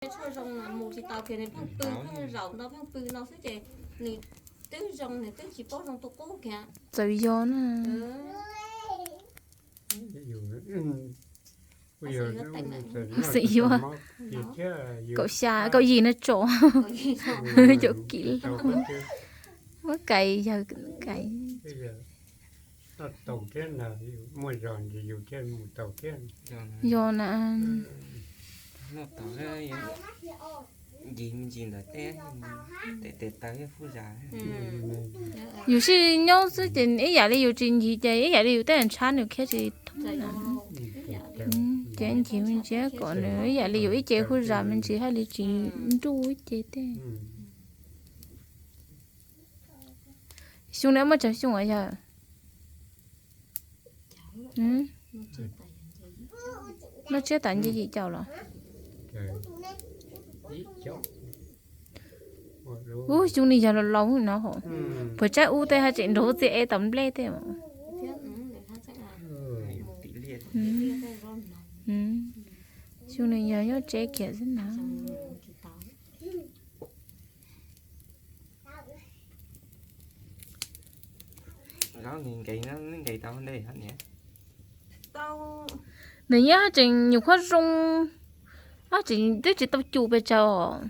Tshuaj zoo mus tsis tau kiag, nws pheej pw pheej zaum no pheej pw no xwb ces nws twb zoo, nws twb tsis paub zoo tus qub kiag. Txawm yog na. Xeem Yuav kaum xya kaum yim no tso, cov kis muab kais yawg kais. Yog na. Yus sib nyob xwb ces ib yam li yus tsis ncig ces ib yam li yus tej ntshab nws khiav tsis thoob na. Ces ncig me ntsis kom nws ib yam li yus ib ce hub zas me ntsis haj li tsis nruj ib ce tej. Xyoo no muaj tsawg xyoo os yawg? Noj tsiab tas nce yim caum los? Ub, xyoo no yog laus laus no hos. Puas tsaib ub tej haj tseem nrog txiv ev tau nplej tej. Xyoo no yog nyob tsev kiag xwb na. Nws nyiam tseem nyuam qhuav zoo, haj tseem twb tsis tau cum pes tsawg os.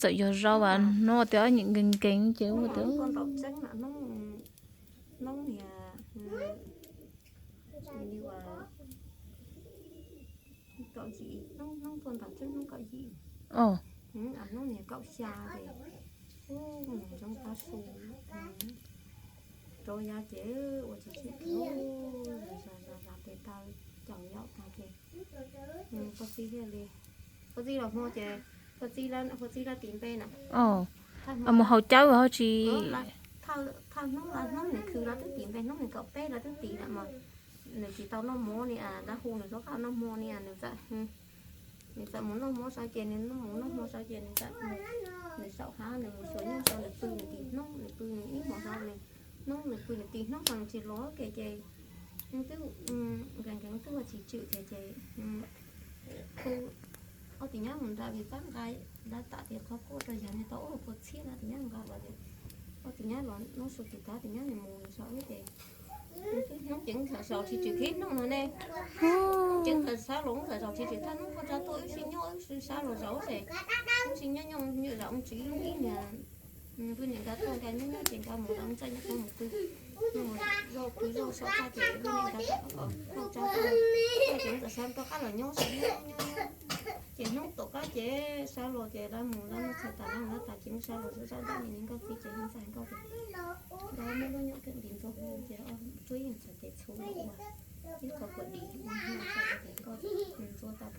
Txawm yog zoo as hnub tias nkees nkees ces ua tias hnub niag kaum yim, hnub tuaj ntaus tseeb hnub kaum yim, hnub niag kaum xya ces mus ntsoov tav su rau yav ces ua tsis tshwm kiag, zas zas zas tes taw caum yaum tag ces Koj txiv thiaj li, koj txiv los hmo ces koj txiv, koj txiv lawv tis npe na. Mus haus cawv ho tsis. Thawj hnub, hnub nws khwv lawv twb tis npe, hnub nws kaum peb lawv twb tis lawm mas nws tsis tau noj mov ni, lawv hu nws rov qab noj hmo ni, nws txawm, nws txawm mus noj mov saud ces nws mus noj hmo saud ces nws txawm, nws saum hav nws mus xyuas nyob saud, nws pw nws tis hnub, nws pw nws ib hmos saud nws hnub, nws pw nws tis hnub saud nws tsis los kev ces nws twb nkees nkees twb ua tsis tswm ces, ces hu ob tug nyab mus nram vim tab nqa dab tam tias qhov quaj rau yawg nws tau ua puas txhiab na, tus nyab nqa los ces ob tug nyab los nub su tis tag tus nyab nws mus nws saum ces hnub ces ntxhais zaus tsis tswm khib hnub no ne, ces ntxhais sab los ntxhais zaus tsis tswm thaj hnub puag ta tuaj wb sib nyob wb sib sab los zaus ces wb sib nyob nyob nyob zaum tswv ib niag, pw niam nkawd tuaj nkawd nyob nyob ces nkawd mus lawv ntxaij nyob qhov mus pw, mus zoj pw zoj soj tag ces pw niam nkawd txawm kom koj tsa tag, ces ntxhais sab rov qab los nyob sab nyob nyob nyob ces hnub tom qab ces sab los ces lawv mus lawv noj tshais tas lawv mus lawv tas ces mus sab los zov zaj dab ni nkauj txiv ces ntxhais nkauj ces lawv muab lub nyuam kawm nti ntxuag hu ces tsuab yeej txhais tes txhu ua ib qho puas dim, nkauj ntxuag tau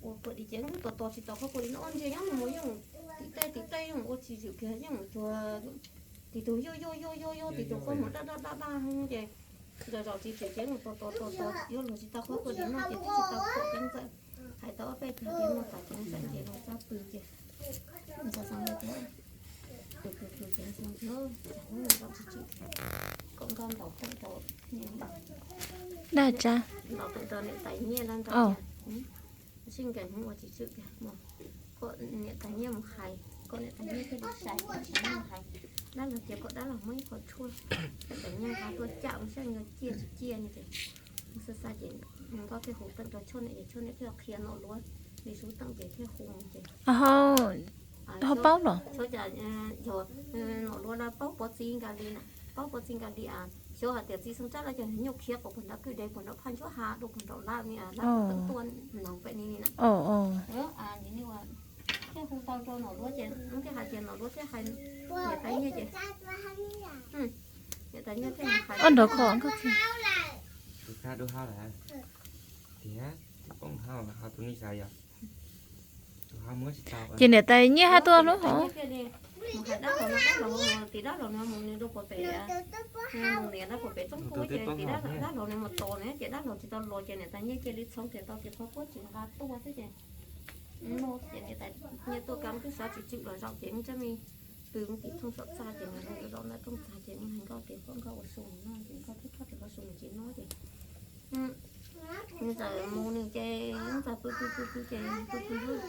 ua puas dim ces ntub tos tos tsis tau qhov puas dim no ua ntsia nyob mus mus yeej tim tej tim tej yeej ua tsis tswm kiag yeej cuag tim tus yuj yuj yuj yuj yuj tim tus qhov muag daj daj daj daj ces ntxhais zaus tsis tswm ces mus tos tos tos tos yuav luag tsis tau qhov puas dim no ces twb tsis tau pom ces ntxhais hais tau ob peb tug ces mus tas ces ntxhais ces los txog pw ces ntxhais xav tias tus tus tus ces ntxhais tias cas hnub no zaum tsis tswm kom nkauj ntaus teej rau, daj tsa, ntaus teej rau niam tais nyiaj lawv ntaus tias sib nkees hnub ua tsis tswm tiag mas kom niam tais nyiaj mus hais, kom niam tais nyiaj thiaj li sai kom niam tais nyiaj mus hais dab laug ces kom dab laug muab ib qho tshuaj, niam tais nyiaj nqa tuaj cam mus saib nkawd ciaj tsis ciaj no ces mus xa xa ces nkauj thiaj hu teej rau Choj Niam ces Choj Niam thiaj qhia Nom Luab li sub teej ces thiaj hu mus ces ho paub los? Xyov cas yog Nom Luab lawv paub Pov Txi nkawd li na, paub Pov Txi nkawd li a, xyov hais tias Txiv Xeeb Tsab lawv cov nyuj khiav qhov puag nram kwj deg puag nram phaj ntsuab hav dua puag nram lawv ni lawv teej tuaj noog pem ni na. Thiaj hu tau rau Nom Luab ces thiaj hais tias Nom Luab thiaj hais niam tais nyiaj ces niam tais nyiaj thiaj hais ob nrog kho nkauj txiv. Ces niam tais nyiaj hab tuaj lub hov. Mus hais dab laug no, dab laug mus tim dab laug no mus nws rau puag pem, mus niam dab puag pem txoob puab ces tim dab laug no mus tos na ces dab laug tsis tau los ces niam tais nyiaj cia li txhoov ces tau ces qhov puab tsis nqa tuaj xwb ces no ces niam tais nyiaj tuaj kab twb xav tsis tswm los zaum ces mus tsab me pw mus tim thooj saum txaj ces mus zaum ntawm rooj txag ces mus hais nkauj tias koj nkauj ua su no ces nkauj thiaj rov rau qhov su mus tsis no ces Nws txawm mus nws ces txawm pw pw pw pw ces pw pw lub,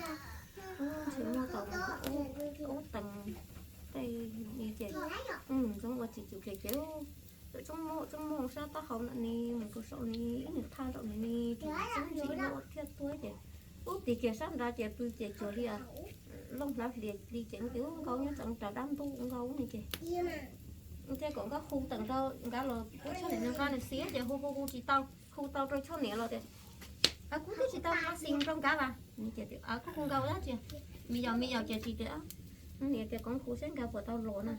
ntshe muaj tau ub tees tej li ces Ntxoov ua tsis tsum kiag ces txawm tsoob muaj tsoob muaj sab taub hau ntawm ni mus rau saum ni ib nws thaj zaum ni ni txob ntsis loj thiaj tuaj ces ub tim kiag sab nrad ces pw ces cuag li looj hlav hlias li ces ub nkauj nyob tseem raws dab ntuj nkauj ne ces thiaj kom nkauj hu teem rau nkawd los pub choj niam nqa nws xiab ces hu hu hu tsis tau, hu tau rau choj niam los tias kuv twb tsis tau nqa xis rau nkawd las. Kuv hu nkawd dab tsi, me yaus me yaus ces tsis tias, niam tias kom hu seb nkawd puas tau los na.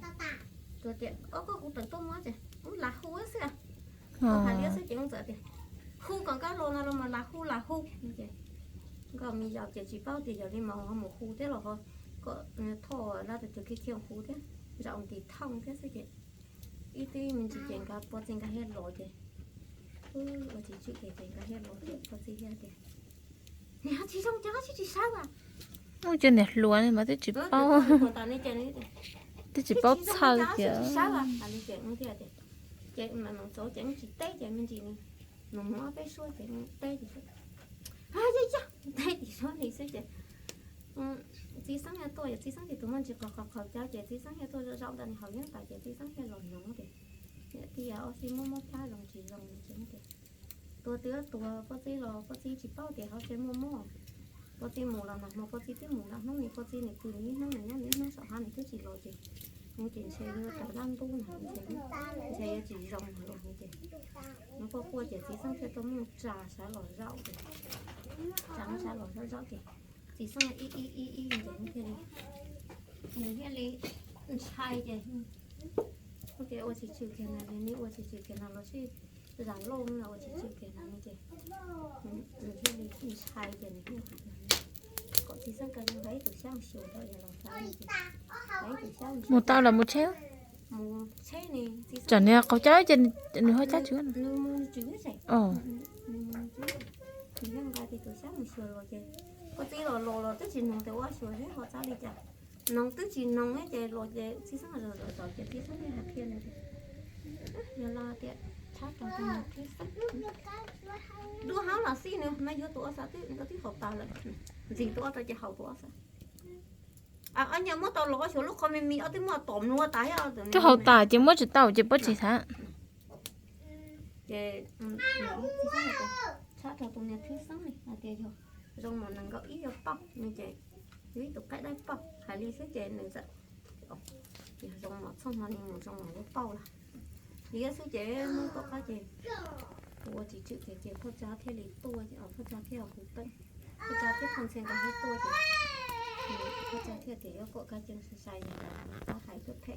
Tsuas tias koj hu teem tuaj muab ces lam hu xwb, hais li xwb ces ub txawm tias hu kom nkawd los no los mas lam hu lam hu. Nkauj me yaus ces tsis paub tias yog li mas ho mus hu thiab los ho kom Thoj lab tus twg kiag hu thiab, zaum ntim thooj thiab xwb ces ib tib me ntsis ces nkawd pov txij nkawd thiaj los ces ua tsis tswm ces ces nkawd thiaj los ces pov txij thiaj tias, niam tsis zoo ces tsis tsis sawb as. Ua cas niam hluas mas twb tsis paub, twb tsis paub txhawj tias tsis sawb as li ces ub thiaj tias, ces mas nws txov ces ub tsis teb ces me ntsis nws mus ob peb suab ces teb ces yog yog teb ces suab li xwb ces txiv xeeb yuav tuaj yog txiv xeeb ces tus muaj ntsis qhov qhov qhaus cawv ces txiv xeeb yuav tuaj zaum ntawm nws haus yeeb tas ces txiv xeeb thiaj los noog tias, niam tij ob sib muab muab plab zoo tsis zoo no ces tias, tuag twb tuag, pov txij los pov txij tsis paub tias hauv tsev muaj mob. Pov txij mus los nag hmo pov txij twb mus nram hnub, nws pov txij nws pw nws ib hnub nws nyob nws ib hnub saum hav nws twb tsis los ces ub ces ntshe yuav raws dab ntuj no ces ntshe yuav tsis zoo no los no ces nws quaj quaj ces txiv xeeb thiaj tuaj muab tsa sawv los zaum ces tsa sawv los zaum zaum ces txiv xeeb ib ib ib ib ces nws thiaj li, nws thiaj li ntshai ces tias ua tsis tswm kiag no, nws ua tsis tswm kiag no los sib zam loj no ua tsis tswm kiag no ces nws thiaj li ntshai ces nws thiaj kom txiv xeeb kaw hais ib tug xyab mus xyuas rau los xav mus tau los mus tsheb, mus tsheb ne, tsam nws qaug cab ces nws ho cab tswv, nws mus tswv, nws thiaj nqa tus xyab mus xyuas los ces pov txij los los los twb tsis noog tias ua xyuas seb ho txawv li cas, noog twb tsis noog ces los ces txiv xeeb zaum zaum zaum ces txiv xeeb thiaj hais qhia nws tias, yog los tias tshab rau tus niag thwj xeeb, dua hab los xij nws mas yuav tus ob xav twb, twb haus tas lawm, ntxig tus ob rau ces haus tus ob xav. Ob nyuag muab tau los ua xyuas lub qhov me me ob twb muab tom mluav tas thiab, twb haus tas ces muab tsis tau ces puab tsis xav. Ces tshab rau tus niag thwj xeeb hais tias yog zoo mas nees nkaum ib yuav pauj no ces yog ib tus qaib dawb paug hais li xwb ces nws txawm, yog zoo mas txhob hmo li mus zoo mas yuav pauj lawm. Li xwb ces hnub tom qab ces ua tsis tswm ces ces phauj Tsab thiaj li tuaj, phauj Tsab thiaj hu Peeb, phauj Tsab thiab phauj Ntxhiab nkawd thiaj tuaj ces phauj Tsab thiaj tias yuav kom kab ceev sai sai, yog nkawd txhob hais tuaj phem.